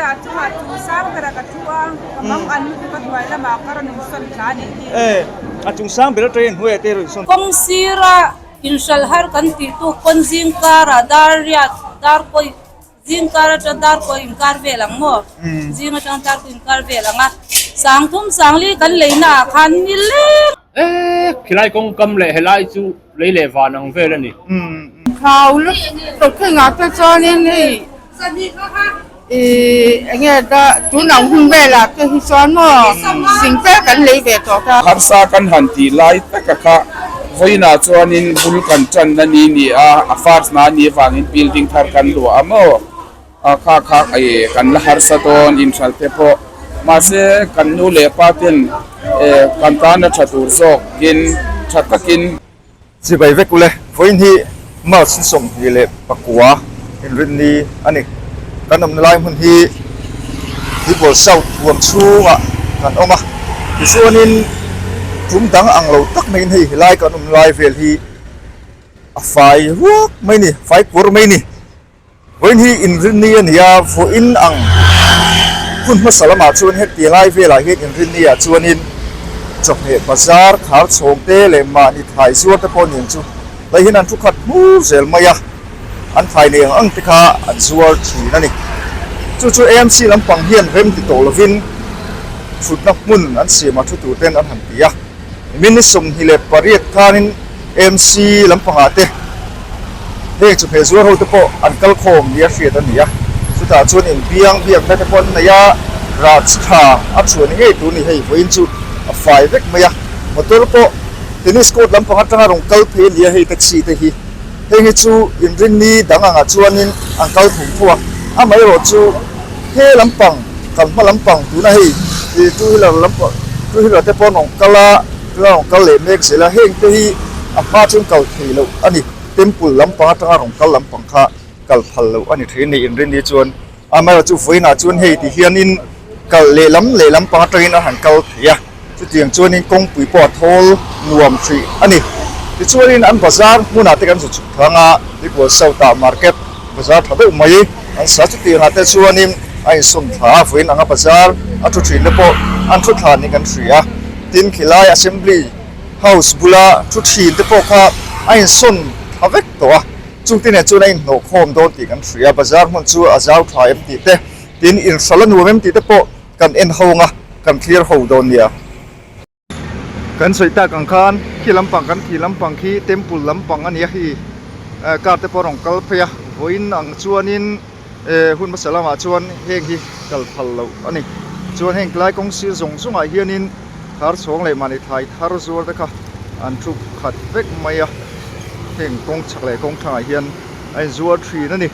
Chutah chungah chu sang berah ka thu a, ka mang an lutuk a hnuai lamah ka rawn insawn thla a nih hi. E, a chung sang ber atangin hnuaiah te rawn insawn. Kawng sira inhralh har kan tih tuk pawn zingkarah dar riat dar pawih Zingkar atang dar pawh inkar vel ang maw? Zing atang dar pawh inkar vel ang a, Sangthum Sangli kan leina ah khan ni leng. E, khilai kawngkam leh helai chu lei leh van ang vel a ni. Thau lutuk thingah te chuanin hei ih enge da tun ang hun velah te hi chuan maw sing fel kan lei ve tawh ta. Harsa kan han tih lai taka kha vawiinah chuanin bul kan tanna ni ni a, a first na ni avangin building thar kan luah a maw, a kha kha ih kan la harsa dawn inhralh te pawh mahse kan nu leh pa ten eh kan tana tha tur zawkin tha takin. Chibai vek ule, vawiin hi March ni 29 inrinni a ni. Kan awmna lai hmun hi Tuipawl South huam chhungah kan awm a, tichuanin tum dang ang lo tak maiin hei helai kan awmna lai vel hi a fai ruak mai a ni, fai kur mai a ni. Vawiin hi inrinni a ni a, vawiin ang hun hmasa lamah chuan heti lai velah hian inrinni ah chuanin chawhmeh bazar khar chhawng te leh mahni thlai zuar te pawh nen chu lai hian an thu khat hmur zel mai a, an thlai nei ang ang te kha an zuar thin a ni. Chu chu AMC lampang hian rem ti tawh lovin thutna hmun an siam a thu tur ten an han ti a. Nimin ni 28 khanin AMC lampangah te heng chawhmeh zuar ho te pawh an kal khawm nia hriat a ni a, chutah chuan inbiang biakna te pawh an nei a, rah chi tha a chhuah ni ngei tur a ni hei vawiin chu a fai vek mai a, motor pawh tennis court lampang atanga rawn kal phei a ni a hei taxi te hi heng hi chu inrinni dang angah chuanin an kal thum tho a, amaherawh chu he lampang kan hma lampang tuna hei ih two wheeler lampang two wheeler te pawh an rawn kal a tuna rawn kal leh mek zel a heng te hi a hma chuan kal thei loh a ni temple lampang atanga rawn kal lampang kha kal phal loh a ni thin a ni inrinni chuan amaherawhchu chu vawiinah chuan hei ti hianin kal lehlam lehlam pang atangin a han kal thei a chutiang chuanin kawngpui pawh a thawl nuam hrih a ni tichuanin an bazar hmunah te kan zu chhuk thang a Tuipual South ah market bazar tha deuh mai an sa chutiangah te chuanin a insawn thla a vawiin anga bazar a thu thin te pawh an thu thla niin kan hria tin khilai assembly house bula thu thin te pawh kha a insawn thla vek tawh a chungte nen chuan a inhnawh khawm dawn tih kan hria bazar hmun chu a zau tha em tih te tin inhralh a nuam em tih te pawh kan en ho anga kan thlir ho dawn nia. Kan sawi tak ang khan khi lampang kan thi lampang khi temple lampang a nia hei car te pawh a rawn kal phei a vawiin ang chuanin eh hun hmasa lamah chuan heng hi kal phal loh a ni chuan heng tlai kawng sir zawng zawngah hianin thar chhawng leh mahni thlai thar zuar te kha an thu khat vek mai a heng kawng chhak leh kawng thlangah hian a inzuar thin a ni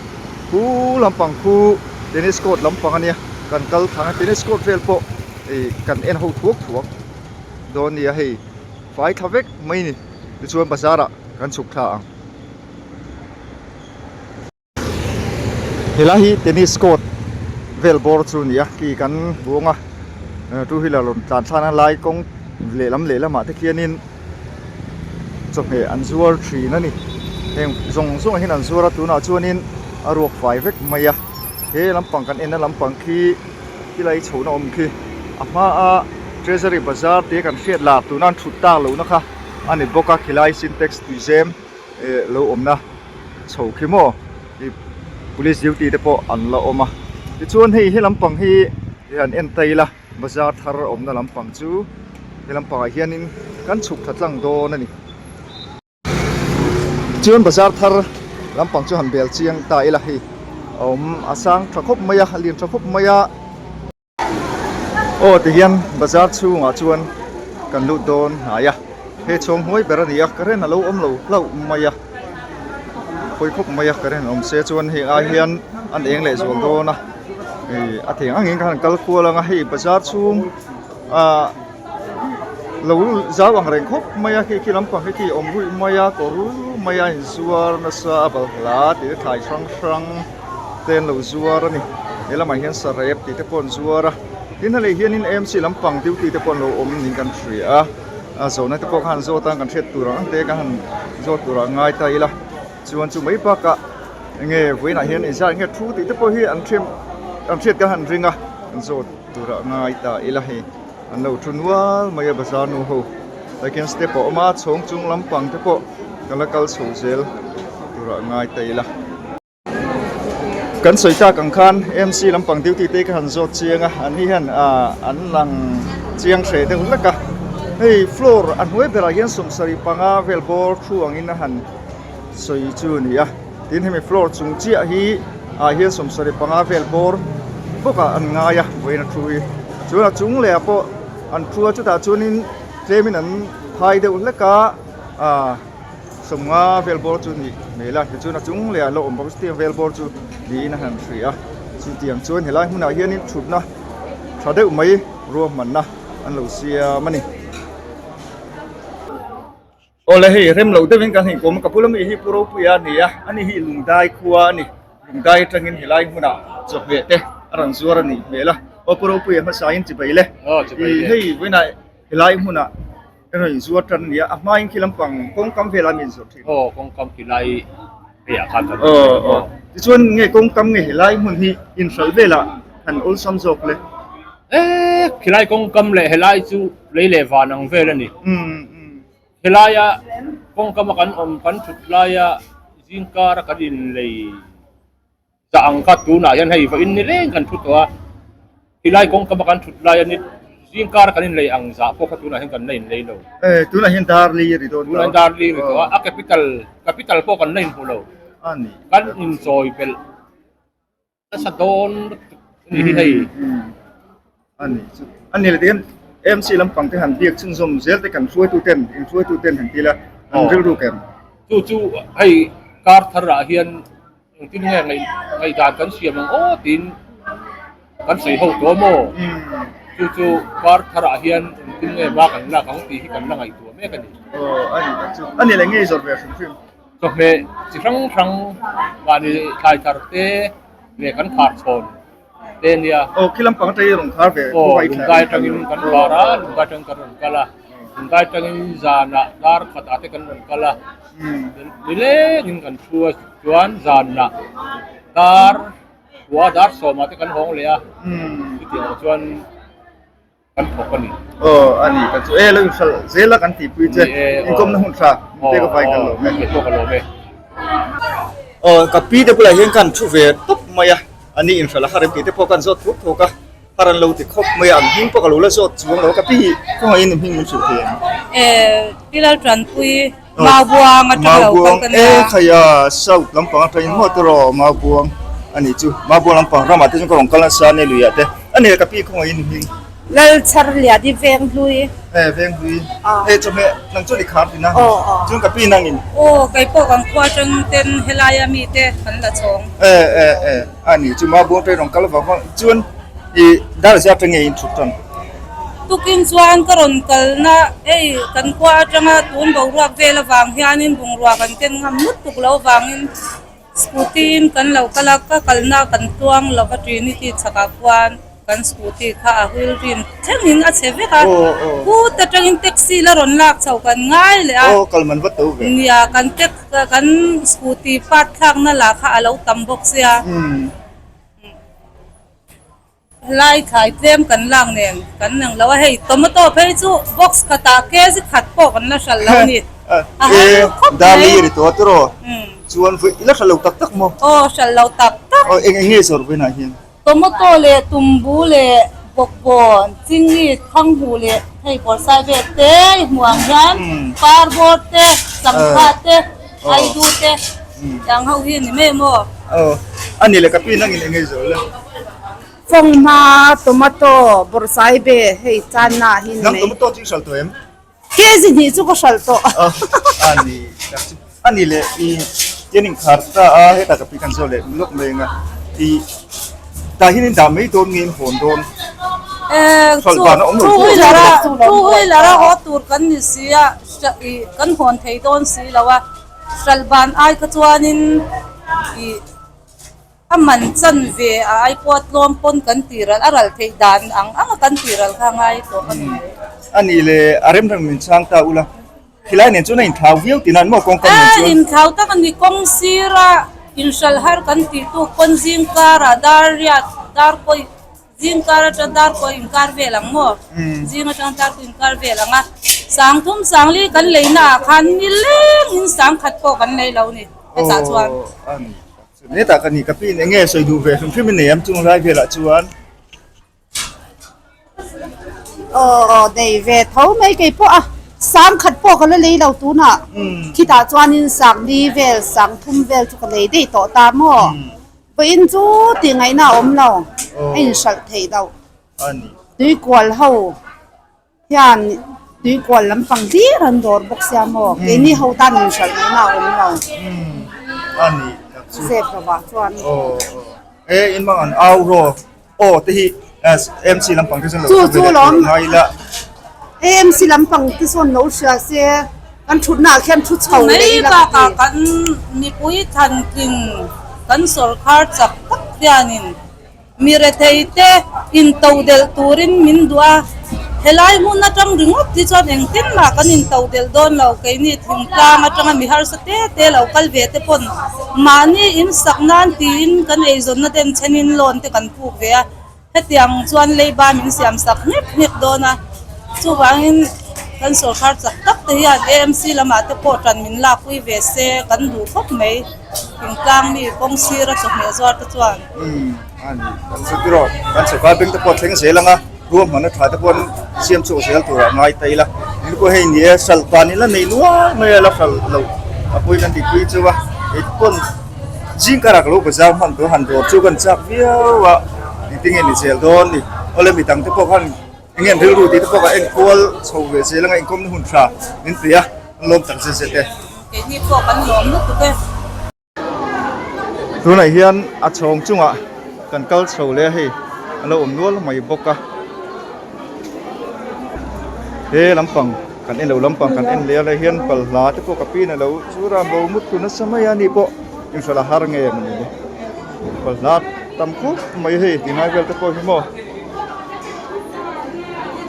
khu lampang khu tennis court lampang a nia kan kal thlang a tennis court vel pawh ih kan en ho thuak thuak dawn nia hei fai thla vek mai a ni tichuan bazar ah kan chhuk thla ang. Helai hi tennis court vel bawr chu a ni a khi kan buang a two wheeler rawn tlan thlakna lai kawng lehlam lehlamah te khianin chawhmeh an zuar thin a ni heng zawng zawng ah hian an zuar a tunah chuanin a ruak fai vek mai a he lampang kan enna lampang khi khilai chhohna awm khi a hmaa treasury bazar tia kan hriat lar tuna an thut tak lohna kha a ni bawk a khilai sintex tuizem eh lo awmna chho khi maw ih police duty te pawh an la awm a tichuan hei he lampang hi han en ta ila. Bazar thar awmna lampang chu he lampangah hianin kan chhuk tha tlang dawn a ni. Chuan bazar thar lampang chu han bel chiang ta ila hei a awm a sang tha khawp mai a a lian tha khawp mai a. Aw tihian bazar chhungah chuan kan lut dawn hnai a he chhawng hnuai ber a ni a current a lo awm lo hlauh mai a pawi khawp mai a current awm se chuan hei ai hian an eng leh zual dawn a. Ih a theng angin khan an kal kual ang a hei bazar chhung ah lo zau ang reng khawp mai a khi khi lampang hi khi awm ruih mai a kawr mai a inzuar nasa a balhla tih te thlai hrang hrang te an lo zuar a ni he lamah hian sarep tih te pawh an zuar a tin helai hianin AMC lampang duty te pawh an lo awm niin kan hria a a zawhna te pawh kha han zawt a kan hriat tur ang ang te kha han zawt turah ngai ta ila chuan chu mai bakah. Enge vawiinah hian inzah enge thu tih te pawh hi an hriat an hriat kan han ring a an zawt turah ngai ta ila hei an lo thu nual mai a bazar nu ho takin step a awm a chhawng chung lampang te pawh ka la kal chho zel turah ngai ta ila. Kan sawi tak ang khan MC lampang duty te ka han zawt chiang a an ni hian ah an lang chiang hreh deuh hlek a hei floor a hnuai berah hian 75 vel bawr thu angin a han sawi chu a ni a tin hemi floor chung chiah hi ah hian 75 vel bawr bawkah an ngai a vawiin a thu hi chuan a chung leh ah pawh an thu a chutah chuanin tlemin an phai deuh hlek a ah. Sawmnga vel bawr chu nih hmel a, tichuan a chung leh ah la awm bawk chutiang vel bawr chu niin a han hria a, chutiang chuan helai hmunah hianin thutna tha deuh mai ruahmanna an lo siam a ni. Awle hei rem loh deuhin kan inkawm a, ka pu lami hi Pu Ropuia a ni a, ani hi Lungdai khua a ni, Lungdai atangin helai hmunah chawhmeh te a rawn zuar a nih hmel a, aw Pu Ropuia hmasain chibai le, ih hei vawiinah helai hmunah. Rawn inzuar tan a ni a, a hmain khi lampang kawngkam velah mi inzawrh thin. Aw kawngkam khi lai hei ah khan kan awm thin aw. Tichuan nge kawngkam nge helai hmun hi inhralh velah han awlsam zawk le? E khilai kawngkam leh helai chu lei leh van ang vel a ni. Helaia kawngkama kan awm kan thut laia zingkara kan inlei Zah ang kha tunah hian hei vawiin ni reng kan thu tawh a, tilai kawngkama kan thut lai a ni, zingkar kan inlei ang zah pawh kha tunah hian kan la inlei lo. Eh, tunah hian dar li a ri dawn ta. Tunah hian dar li a ri tawh a, a capital, capital pawh kan la inhmu lo. A ni. Kan inchawi belh nasa dawn lutuk a ni hi hei. A ni chu. A ni leh tihian MC lampang te han biak chhunzawm zel te kan hruaitu ten, inhruaitu ten han ti ila, an rilru kem. Chu chu hei kar tharah hian Engtin nge ngaihdan kan siam ang aw tiin kan sawi ho tawh maw? Chu chu kar tharah hian engtin nge hma kan lak ang tih hi kan la ngaihtuah mek a ni. Aw a ni tak chu. A ni leh ngei zawrh ve hrim hrim. Chawhmeh chi hrang hrang mahni thlai thar te leh kan khar chhawn te nia. Aw khi lampang atangin i rawn khar ve. Aw lungdai atangin kan khar a, lungdai atangin kan rawn kal a, lungdai atangin zanah dar khatah te kan rawn kal a. Nilengin kan thu a chuan zanah dar kua dar sawmah te kan hawng leh a chutiang chuan kan thawk a ni. Aw a ni kan chu e lo inhralh zel a kan tihpui che inkawmna hun tha te ka vai kan lawm e. Aw pawh ka lawm e. Aw ka pi te bulah hian kan thu ve tawp mai a, a ni inhralh a harem tih te pawh kan zawt thuk thuk a. Har an lo ti khawp mai a, an hming pawh ka lo la zawt chuang lo, ka pi hi kawngaihin i hming min hrilh thei ang. Eh, Pi Laltanpui, Maubuang atang lo kal ka nia. Eh, khai a, South lampang atangin maw tiraw Maubuang a nih chu, Maubuang lampang ramah te chuan ka rawn kal nasa a nia luiah te, a nia ka pi kawngaihin i hming. Lalchharliadi Venghlui. Eh, Venghlui. Eh, chawhmeh nang chuan i khar thin a, chuan ka pi nangin. Aw, kei pawh kan khua atang ten helaia mite kan la chhawng. Eh, eh, eh. A ni chu Maubuang train rawn kal vang vang chuan ih dar zia atang nge in thut tan. Tukin chuan ka rawn kalna hei kan khua atanga tun boruak vel avang hianin bungrua kan ken ngam lutuk lo avangin scooty in kan lo kal a, ka kalna kan tluang lova Trinity chhakah khuan kan scooty kha a wheel rim thlengin a chhe vek a, phut atangin taxi la rawn lak chho kan ngai leh a, nia kan kan scooty part thlakna lah kha a lo tam bawk sia, helai thlai tlem kan lak nen kan nang lo a, hei tomato phei chu box khatah kg khat pawh kan la hral lo a ni, a har khawp mai. Aw hral lo tak tak. Tomato leh tumbu leh bawkbawn, chingit, thanghu leh hei bawrhsai vel te i hmuh ang hian parbawr te, sangha te, aidu te tiang ho hi a ni mai maw? Aw, a ni le ka pi nangin eng nge zawh le? Fanghma, tomato, bawrhsai ve hei channa hi ni mai. Nang tomato chu i hral tawh em? Kg hnih chu ka hralh tawh. A ni tak chu. A ni leh i tian inkhar ta a hetah ka pi kan zawh leh lawk mai ang a. I tah hian in dah mai dawn nge in hawn dawn? Hralh dan a awm lo Two wheeler a two wheeler a haw tur kan ni si a i kan hawn thei dawn si lo a. Hralh ban ai kha chuanin i. A man chan ve a ai pawh a tlawm pawn kan tih ral, a ral theih dan ang ang a kan tih ral kha a ngai tawh a ni mai. A nih le, a rem reng min chhang ta ula, khilai nen chuan a inthlau viau tih nan maw kawngka nen chuan? A inthlau tak a ni, kawng sira inhral har kan tih tuk pawn zing karah dar riat. Dar kawi zing kar atang dar kawi inkar vel ang maw? Zing atang dar kawi inkar vel ang a. Sangthum sangli kan leina ah khan nileng in sangkhat pawh kan lei lo ni hetah chuan. Hetah ka ni ka pi in eng nge sawi duh ve hrim hrim in nei am chung lai velah chuan. Aw nei ve tho mai kei pawh a sangkhat pawh ka la lei lo tunah khitah chuanin sangli vel sangthum vel chu ka lei daih tawh ta maw vawiin chu tih ngaihna a awm lo a inhralh theih loh tuikual ho hian tuikual lampang hlir an dawr bawk sia maw keini ho tan inhralh ngaihna a awm lo zep lovah chuan. Aw te hi AMC lampang te chuan lo Chu hre chu ve leh lawm tur ngai ila. AMC lampang te sawn lo hria se kan thutna ah khian thu chho leh Mai ila ka bakah ti. kan mipui thankin kan sawrkhar chak tak hianin mi rethei te intodelh turin min duh a, helai hmun atang ringawt hi chuan engtin mah kan intodelh dawn lo, keini thingtlang atanga mi harsa te te lo kal ve te pawn mahni insak nan tiin kan eizawnna den chenin loan te kan puk ve a, hetiang chuan leiba min siam sak hnek hnek dawn a, chuvangin kan sawrkar chak tak te hian AMC lamah te pawh tan min lakpui ve se kan duh khawp mai, thingtlang mi kawng sira chawhmeh zuar te chuan. Umm a ni kan chu tiraw kan sawrkar bank te pawh thleng zel ang a, ruahmanna tha te pawh an siam chhuak zel turah ngai ta ila, ni pawh hei ni e hralh tan ila nei nual mai a la hralh loh a pawi kan tihpui chu a, hei pawn zing karah ka lo bazar hman tur han dawr chu kan chak viau a, engtin nge ni zel dawn ni, awle mi dang te pawh khan eng nge an rilru tih te pawh ka enkual chho ve zel anga inkawmna hun tha min pe a, an lawm tak zet zet e. Keini pawh kan lawm lutuk e. Tunah hian a chhawng chungah kan kal chho leh a hei a lo awm nual mai bawk a he lampang kan en lo lampang kan en leh a lai hian balhla te pawh ka pin a lo chu ram bo mut thlu nasa mai a ni pawh inhralh a har nge mawni le balhla tam khawp mai hei tingai vel te pawh hi maw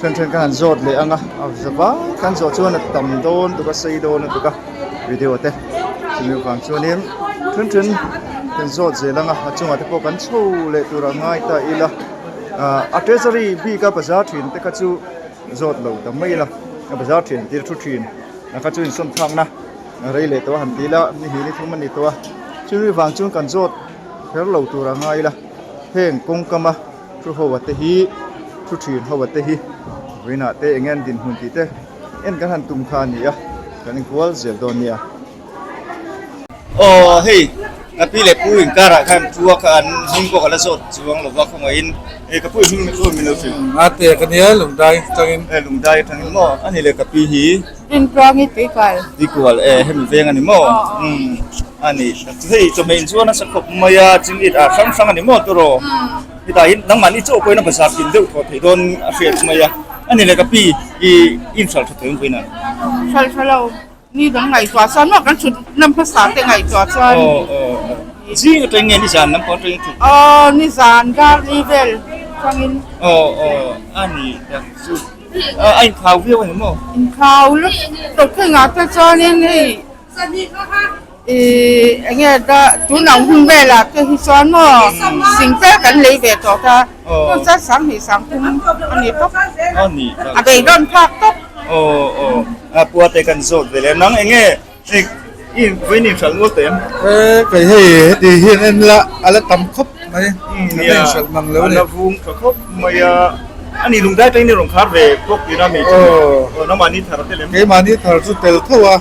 then then ka han zawt leh ang a a za vai kan zawh chuan a tam dawn tuk a sei dawn a tuk a. video te chumi vang chuanin then then kan zawt zel ang a a chungah te pawh kan chho leh tur a ngai ta ila ah a treasury bik a bazar thin te kha chu zawt lo ta mai ila a bazar thin tir thu thin a kha chu insawn thlakna rei leh tawh a han ti ila ni hnih ni thum a ni tawh a chumi vang chuan kan zawt kher lo tur a ngai ila heng kawngkam a thu ho a te hi thu thin ho a te hi vawiinah te eng nge an dinhmun tih te. En kan han tum kha a ni a, kan inkual zel dawn nia. Aw hei ka pi leh pu inkarah khan tua kha an hming pawh ka la zawt chuang lo va khawngaihin hei ka pu i hming chu min lo hrilh. A te ka nia lungdai atangin. E lungdai atangin maw a ni le ka pi hi. Rintuang i tuikual. Tuikual e hemi veng a ni maw umm a ni hei chawhmeh inchuan nasa khawp mai a chingit ah hrang hrang a ni maw turaw. Hetah hian nangmahni chaw pawhin a bazar kim deuh tawh theih dawn a hriat mai a, a ni le ka pi i inhralh tha thei awm vawiin a? Hralh tha lo, ni dang ngaihtuah chuan maw kan thut lam hmasa te ngaihtuah chuan. Aw aw aw, zing atangin nge nizan lam pawh atangin thut? Aw nizan dar li vel atangin. Aw aw, a ni tak chu, a inthau viau a ni maw? Inthau lutuk thingah te chuanin hei. Ih eng nge da tun ang hun velah te hi chuan maw singtel kan lei ve tawh ta chuan chuan sanghnih sangthum a ni tawp a beidawn phak tawp. Aw aw a pua te kan zawt ve leh nang eng nge i vawiin inhralh nual teh em? E kei hei heti hian en la a la tam khawp mai kan la inhralh mang lo a ni. A la vung tha khawp mai a ani lungdai atangin i rawn khar ve bawk tihna mi chu aw nangmahni thar te lem. Keimahni thar chu tel tho a.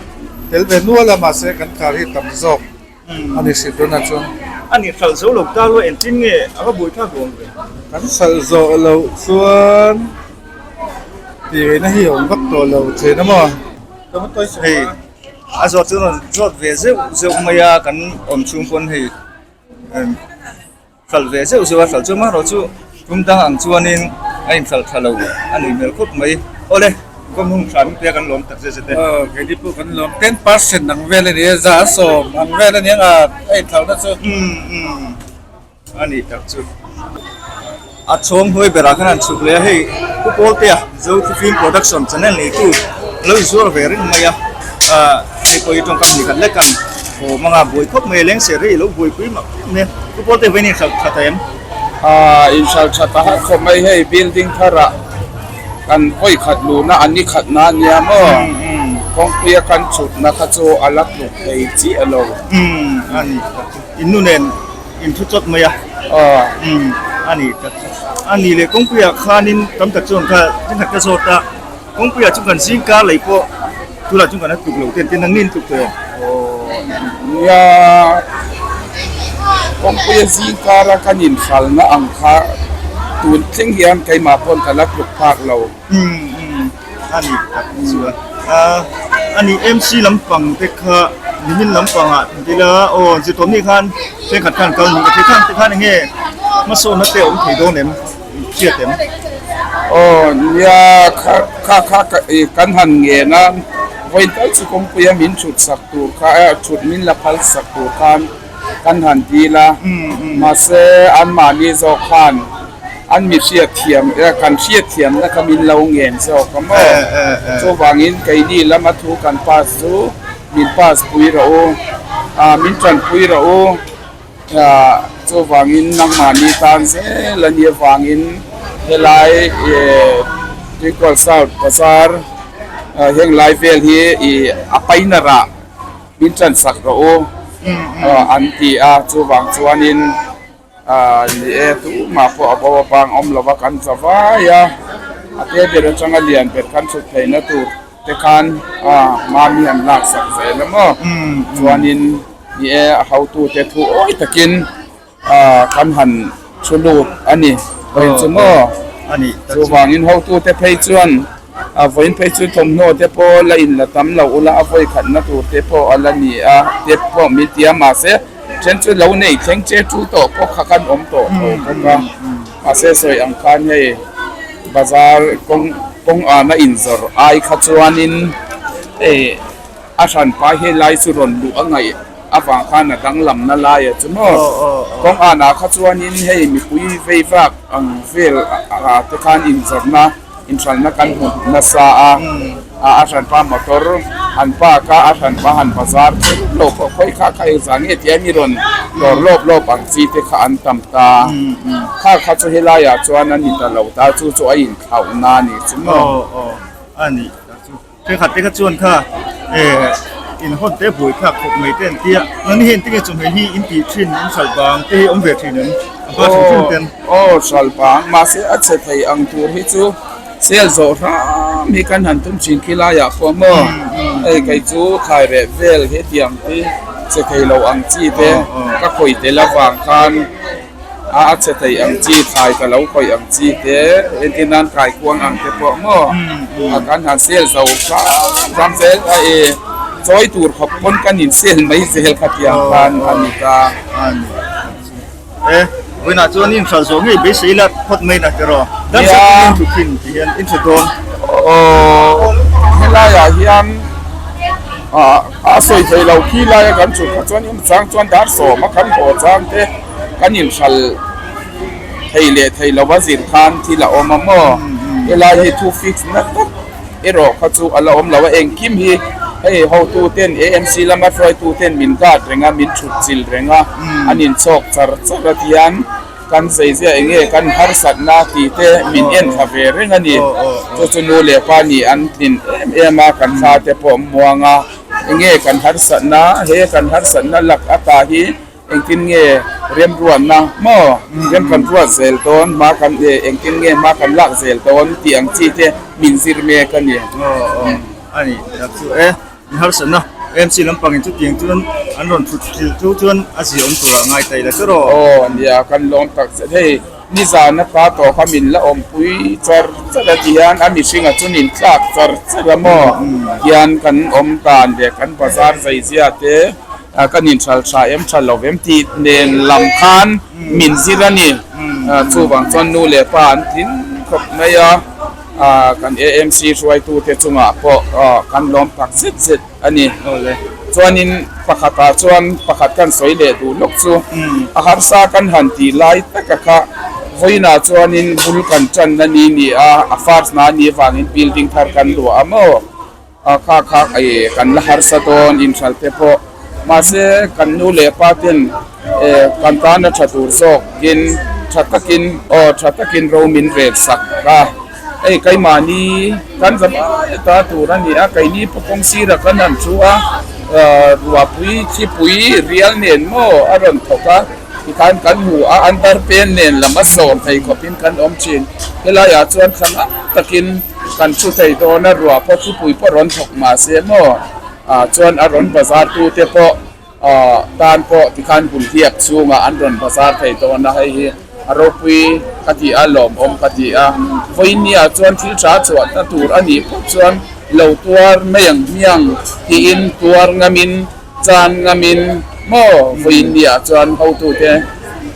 Tel ve nual a mahse kan khar hi tam zawk a ni hrilh tunah chuan. A ni hralh zo lo ta lua engtin nge a va buai thlak duh ang ve. Kan hralh zawh loh chuan tih ngaihna hi a awm vak tawh lo thin a maw. Hei a zawt chu rawn zawt ve zeuh zeuh mai a kan awm chhung pawn hei. Hralh ve zeuh zeuh a, hralh chu amaherawh chu tum dang ang chuanin a inhralh tha lo a nih hmel khawp mai. Awle, kawm hung hram te kan lawm tak zet zet e. Aw, keini pawh kan lawm. 10% ang vel a ni a, za sawm ang vel a ni ang a, a inthlauhna chu. Umm umm, a nih tak chu. A chhawng hnuai berah khan an chhuk leh a, hei Pu Pawltea Zo Film Production channel neitu lo inzuar ve reng mai a, ah hei pawh hi tawngkam hnih khat lek an awm ang a, buai khawp mai a leng ser hi i lo buaipui mak em mai a, Pu Pawltea vawiin i hralh tha ta em? Aaa inhral tha ta har khawp mai hei building tharah kan vawi khat luhna a ni khat na ania maw kawngpuia kan chhutna kha chu a la tluk thei chiah lo. Umm a ni tak chu innu nen in thu chawt mai a. Aw. Umm a ni tak chu a ni leh kawngpuiah khanin tam tak chuan kha thenkhat ka zawt a. Kawngpuiah chu kan zing kar lei pawh tunah chuan kan la tluk lo ten tin ang nge in tluk tawh em? Nia, kawngpuia zing kara kan inhralna ang kha tun thleng hian keimah pawn ka la tluk phak lo. Umm a ni tak chuan a ni MC lampang te kha nimin lampangah tila aw zirtawmni khan thenkhat khan kal ni ka thei khan te khan enge hmasawnna te a awm thei dawn em? Hriat em? Aw nia kha kha kha kan han ngen a, vawiin tal chu kawngpuia min thut sak tur kha eh thut min la phal sak tur khan kan han dil a, mahse anmahni zawk khan an mi hriat thiam eh kan hriat thiamna kha min lo ngen zawk a maw? Chuvangin keini lama thu kan pass chu min pass pui rawh u, ah min tanpui rawh u. Chuvangin nangmahni tan zel a nih avangin helai Tuikual South Bazar heng lai vel hi ih a paina rah min tan sak rawh u an ti a, chuvang chuanin ni e tumah pawh a bo avang awm lova kan za vai a, a te ber atanga lian ber kan thut theihna tur te khan mami an lak sak zel a maw chuanin. Ni e, a hotute thu awi takin kan han thu lut a ni. Vawiin chu maw? Chuvangin hotute phei chuan vawiin phei chu thawmhnaw te pawh la in la tam lo ula, a vawi khatna tur te pawh a la ni a, te pawh min ti a, mahse then chu lo nei thleng che chu tawh pawh kha kan awm tawh tho bawk a, mahse sawi ang khan hei bazar kawng kawng ana inzawrh ai kha chuanin hei. A hranpa hi lai chu rawn luh a ngaih avang khan a danglamna laia chu maw? Kawng anah kha chuanin hei mipui vei vak ang vel ah te khan inzawrhna inhralhna kan hmu nasa a, a hranpa motor han park a, a hranpa han bazar kher lo pawh khawi kha kha engzah nge tia mi rawn dawr lawp lawp ang chi te kha an tam ta. Kha kha chu helaiah chuan a ni ta lo ta, chu chu a inthlauhna a ni chu maw? Thenkhat te kha chuan kha eh in hawn te buai thlak khawp mai te an tia nangni hian tinge chawhmeh hi in tih thin in hralh bang te hi awm ve thin em a hma hrim hrim ten. Aw hralh bang mahse a chhe thei ang tur hi chu sel zawh hram hi kan han tum thin khi laiah pawh maw hei kei chu thlai reh vel hetiang hi chhe thei lo ang chi te ka khawih tel avang khan a a chhe thei ang chi thlai ka lo khawih ang chi te entir nan kaikuang ang te pawh maw a kan han sel zo hram hram zel a e chawi tur khawp pawn kan in sel mai zel kha tiang khan a ni ta. E vawiinah chuan in hralh zawh ngei beisei la phawt mai na tiraw dan zat in in thut thin ti hian in hre dawn. Aw helaiah hian a sawi thei lo khi laia kan thut kha chuan in chang chuan dar sawma kan haw chang te. Kan inhral thei leh thei lova zir khan thil a awm a maw? Helai hi thu fix na tak erawh kha chu a la awm lo a, engkim hi hei hotu ten AMC lama hruaitu ten min guard reng a, min thut chil reng a, an inchhawk char char a tihian kan zeizia eng nge kan harsatna tih te min en thla ve reng a ni. Chu chu nu leh pa nih an tlin em em a, kan thla te pawh muang a, eng nge kan harsatna, he kan harsatna lak ata hi Engtin nge remruatna maw rem kan ruat zel dawn hma kan e engtin nge hma kan lak zel dawn tih ang chi te min zir mek a ni. Aw aw a ni tak chu e in harsatna MC lampang in chutiang chuan an rawn thut thil chu chuan a zia awm turah ngai ta ila chu rawh. Aw nia kan lawm tak zet hei nizan ata tawh kha min la awmpui char char a ti hian a mihringa chu nin tlak char char a maw hian kan awm dan leh kan bazar zeizia te Kan inhral tha em tha lo em tih nen lam khan min zir a ni. Chuvang chuan nu leh pa an tling khawp mai a, kan AMC hruaitute chungah pawh kan lawm tak zet zet a ni. Chuanin pakhatah chuan pakhat kan sawi leh duh lawk chu a harsa kan han tih lai taka kha vawiinah chuanin bul kan tanna ni ni a, a first na ni avangin building thar kan luah a maw? A kha kha eh kan la harsa dawn inhral te pawh mahse kan nu leh pa ten eh kan tan a tha tur zawkin Tha takin aw tha takin ro min rel sak a, hei keimahni kan va lai ta tur a ni a, keini pawh kawng sirah kan han thu a, ruahpui thipui rial nen maw a rawn thawk a, tikhan kan hmu a, an darpen nen lam a sawr thei khawpin kan awm thin, helaiah chuan thla ngam takin kan thu thei dawn a, ruah pawh thipui pawh rawn thawk mahse maw chuan a rawn bazar tute pawh. Tan pawh tikhan bul hiap chhungah an rawn bazar thei dawn a, hei hi a ropui ka ti a, lawmawm ka ti a. Vawinia chuan thil tha chhuahna tur a nih phawt chuan lo tuar mai ang hmiang tiin tuar ngamin, chan ngamin maw vawinia chuan hotute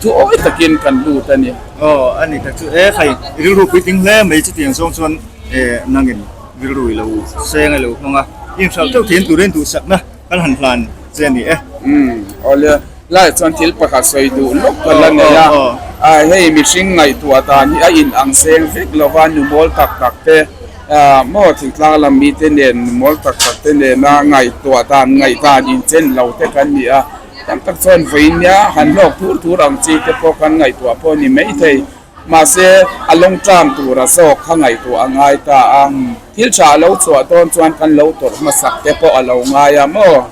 thu awi takin kan lut a ni. Aw a ni tak chu e khai rilru puitling hle mai chutiang zawng chuan e nangin rilru i lo seng a lo hmang a, inhralh teuh thian turin duhsakna Kan han hlan che a ni e. Umm awle lai chuan thil pakhat sawi duh lawk ka la nei a, hei mihring ngaihtuah dan hi a in ang seng vek lo va, nu mawl tak tak te maw thingtlang lam mite nen nu mawl tak tak te nena ngaihtuah dan ngaihdan inchen lo te kan ni a, tam tak chuan vawiin nia han hlawk thur thur ang chi te pawh kan ngaihtuah pawh a ni maithei. Mahse, a lawng tlang tura zawk kha ngaihtuah a ngai ta a. Thil tha a lo chhuah dawn chuan kan lo tawrh hmasak te pawh a lo ngai a maw?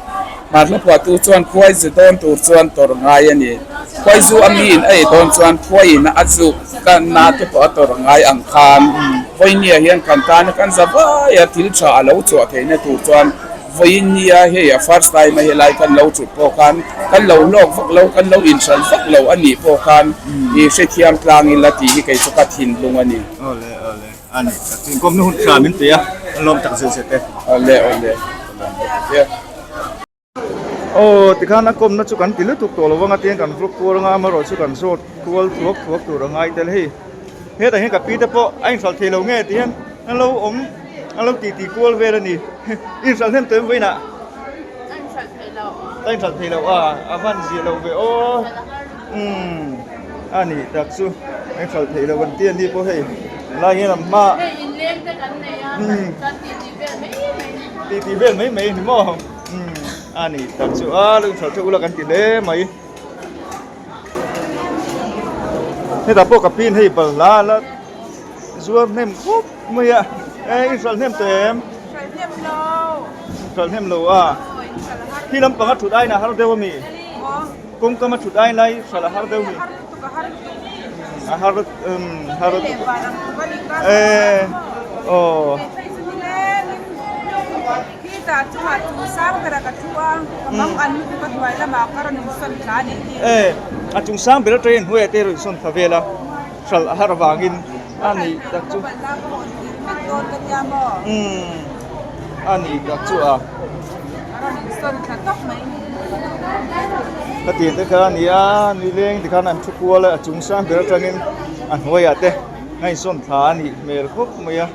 Hmarhla phuahtu chuan khuai zu dawn tur chuan tawrh ngai a ni. Khuai zu a miin a ei dawn chuan khuaiin a zuk na te pawh a tawrh ngai ang khan vawinia hian kan tana kan za vai a, thil tha a lo chhuah theihna tur chuan Vawiin nia hei a first time a helai kan lo thut pawh khan kan lo hlawk vak lo, kan lo inhran vak lo a nih pawh khan i hrethiam tlang ila tih hi kei chu ka thinlung a ni. Awle awle a ni tak chu inkawmna hun tha min pe a, an lawm tak zet zet e. Awle awle ka lawm bawk che. Aw tikhan a kawmna chu kan ti lutuk tawh lo vang a tiang kan vlog kual anga amaherawh chu kan zawt kual thuak thuak tur a ngai tel hei. Hetah hian ka pi te pawh a inhralh thei lo nge tih hian an lo awm an lo titi kual vel a ni. Inhralh hnem tawh em vawiinah? Ka inhralh thei lo. Ka inhralh thei lo a, a van zia lo ve aw. Umm a ni tak chu a inhralh thei lo an ti a ni pawh hei lai hian an hma. Hei inleng te kan nei a, kan titi vel mai mai ni. Titi vel mai mai ni maw? Umm a ni tak chu a lo inhralh theuh ula kan ti hle mai. Hetah pawh ka pin hei balhla la zuar hnem khawp mai a e i hralh hnem tawh em? Hralh hnem lo. Hralh hnem lo a. Khi lampang a thut aina har deuh a mi? Kawngkam a thut ain lai hralh a har deuh mi? Har lutuk a har lutuk. A har um har lutuk. E aw. Khitah chungah chung sang berah ka thu a, ka mang an lutuk a hnuai lamah ka rawn insawn thla a nih hi. E, a chung sang ber atangin hnuaiah te rawn insawn thla vel a, hralh a har avangin a nih tak chu. Umm, a nih tak chu a. Ka tih te kha a ni a, nileng tikhan an thu kual a, a chung sang ber atangin a hnuaiah te a insawn thla a nih hmel khawp mai a.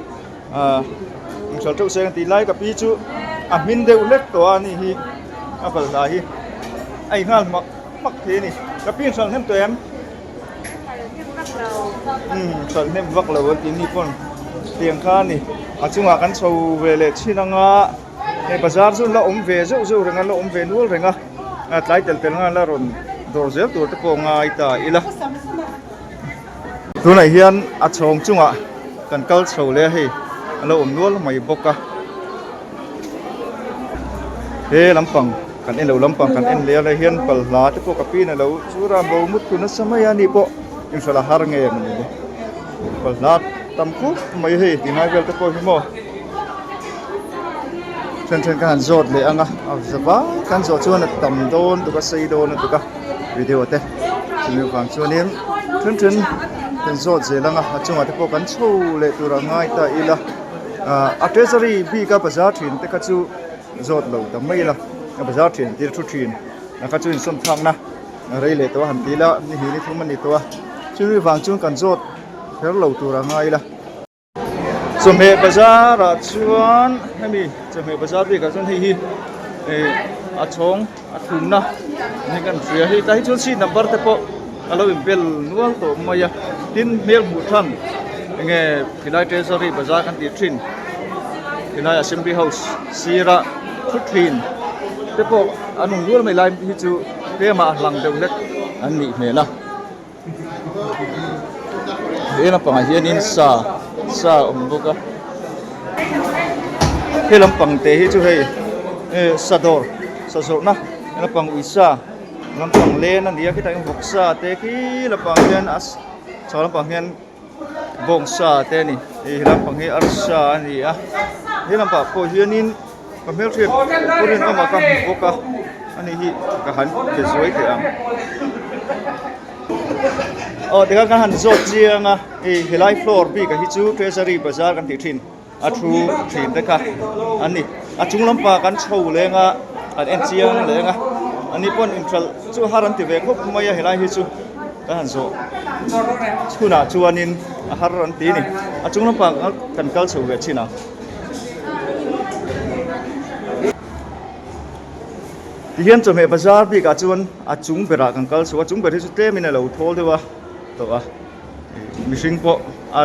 Ahh inhralh teuh se tih lai ka pi chu a hmin deuh hlek tawh a ni hi a balhla hi a inghal hmak hmak thei a ni ka pi inhralh hnem tawh em umm hralh hnem vak lo an tih ni pawn tiang kha a ni a chungah kan chho ve leh thin anga hei bazar chu an la awm ve zeuh zeuh reng a an la awm ve nual reng a tlai tel tel nga la rawn dawr zel tur te pawh ngai ta ila. Tunah hian a chhawng chungah kan kal chho leh a hei a lo awm nual mai bawk a he lampang kan en lo lampang kan en leh a lai hian balhla te pawh ka pin a lo chu ram bo mut tur nasa mai a ni pawh inhralh a har nge mawni le balhla tam khawp mai hei tingai vel te pawh hi maw then then ka han zawt leh ang a a za vai kan zawh chuan a tam dawn tuk a sei dawn lutuk a video te chumi vang chuanin then then kan zawt zel ang a a chungah te pawh kan chho leh tur a ngai ta ila ah a treasury bik a bazar thin te kha chu zawt lo ta mai ila a bazar thin tir thu thin a kha chu insawn thlakna a rei leh tawh a han ti ila ni hnih ni thum a ni tawh a chumi vang chuan kan zawt kher lo tur a ngai ila. Chawhmeh bazar ah chuan hemi chawhmeh bazar bikah chuan hei hi eh a chhawng a thumna ni kan hria hei tah hi chuan seat number te pawh a lo inbel nual tawh mai a tin hmel hmuh than enge khilai treasury bazar kan tih thin khilai assembly house sira thu thin te pawh an awm nual mai lai hi chu tlema a hlang deuh hlek an nih hmel a. He lampangah hianin sa sa a awm bawk a. He lampang te hi chu hei eh sa dawr sa zawrhna he lampang uisa lampang len a ni a khitah hian vawksa te khi lampang hian a chho lampang hian bawngsa te a ni hei he lampang hi arsa a ni a he lampang pawh hianin ka hmelhriat pu rinawma ka hmu bawk a ani hi ka han be zuai teh ang aw tikhan kan han zawt chiang a hei helai floor bik ah hi chu treasury bazar kan tih thin a thu thin te kha an ni a chung lampang kan chho leng a kan en chiang leng a ani pawn inhralh chu har an ti ve khawp mai a helai hi chu kan han zawh chhunah chuanin a har an ti a ni a chung lampang kan kal chho ve chin ang. Tihian chawhmeh bazar bikah chuan a chung berah kan kal chho a chung ber hi chu tlemin a lo thawl deuh a tawh a mihring pawh a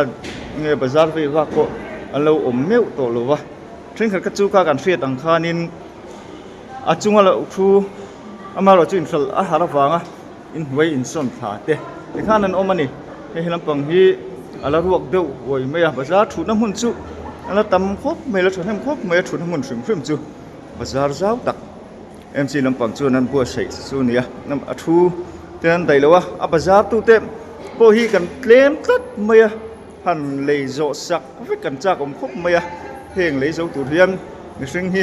nge bazar vei vak pawh an lo awm meuh tawh lo va thenkhat kha chu kha kan hriat ang khanin a chunga loh thu amaherawh chu inhralh a har avanga inhnuai insawn thla te tikhan an awm a ni hei he lampang hi a la ruak deuh uai mai a bazar thutna hmun chu a la tam khawp mai a la thahnem khawp mai a thutna hmun hrim hrim chu bazar zau tak M C lampang chuan an buatsaih chu a ni a a thu te an daih lo a a bazar tute pawh hi kan tlem tlat mai a han lei zawh sak vek kan chak awm khawp mai a heng lei zo tur hian mihring hi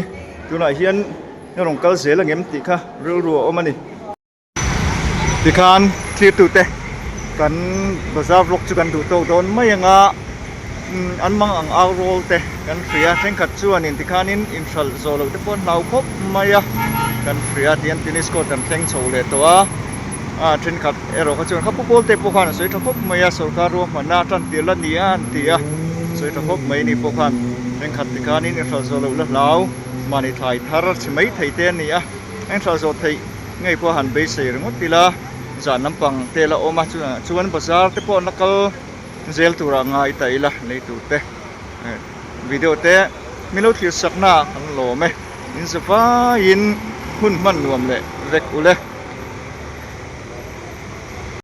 tunah hian a rawn kal zel ang em tih kha rilru a awm a ni. Tikhan thirtute kan bazar vlog chu kan duh tawk dawn mai ang a an mang ang au rawl te kan hria thenkhat chuanin tikhanin inhralh zawh loh te pawh an hlau khawp mai a kan hria tihian tennis court kan thleng chho leh tawh a a thenkhat erawh kha chuan kha pu pawl te pawh khan a sawi tha khawp mai a sorkar ruahmanna tan tir la ni a an ti a sawi tha khawp mai ni pawh khan thenkhat tikhanin inhralh zawh loh la hlau mahni thlai thar chhe mai thei te a ni a inhralh zawh theih Ngei pawh han beisei ringawt ila zan lampang te la awm a chuan bazar te pawh an la kal zel turah ngai ta ila lei tur te video te min lo thlir sakna kan lawm e in zavaiin hun hman nuam leh vek ule.